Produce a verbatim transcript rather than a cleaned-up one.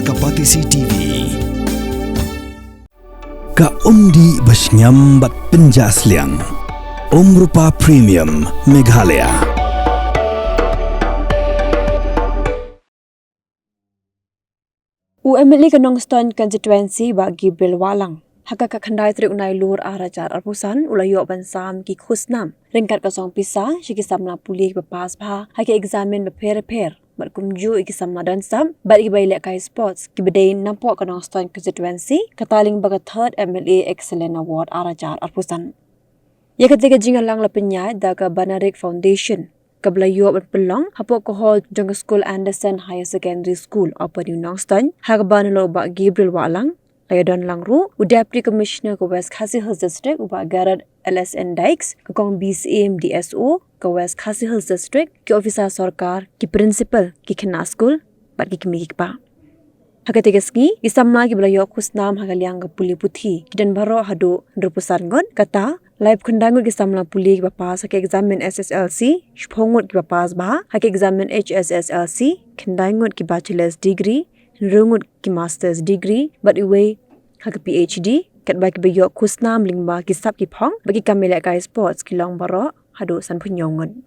Ka Patisi T V. Ka umdih ba shngiam bad pynjah sliang. Umrupa Premium Meghalaya. U M L A ka Nongstoiñ Constituency, Bah Gabriel Wahlang, ha ka khatkhyndai tarik u Nailur ar hajar arphew san, u la ïoh ban sam ki khusnam ryngkat ka song pisa sha ki samla pule kiba pass bha ha ki eksamin bapher bapher, bad kumjuh ïa ki samla donsap bad kiba ïalehkai sports kiba dei napoh ka Nongstoiñ Constituency, kata lyngba ka Third M L A Excellent Award ar hajar arphew san. Ïa kata ka jingïalang la pynïaid da ka Banarik Foundation, kaba la ïoh ban pynlong hapoh ka hall jong ka skul Anderson Higher Secondary School, Upper New Nongstoiñ, ha kaba na u Bah Gabriel Wahlang, la ïadon lang ruh u Deputy Commissioner ka West Khasi Hills District, u Bah Garod L S N Dykes, ka Kong B C M D S O ka West Khasi Hills District, ki officer sorkar, ki principal, ki khynnah skul, bad ki kmie ki kpa. Ha kata ka sngi, ki samla kiba la ïoh khusnam ha ka liang ka pule puthi ki don baroh haduh hynriewphew san ngut, kata laiphew khyndai ngut ki samla pule kiba pass ha ka eksamin S S L C, shiphew ngut kiba pass bha ha ka eksamin H S S L C, khyndai ngut ki bachelor's degree, hynriew ngut ki master's degree, bad iwei ha ka P H D, katba kiba ïoh khusnam lyngba ki sap ki phong bad ki kam ïalehkai sports ki long baroh haduh sanphew hynñiew ngut.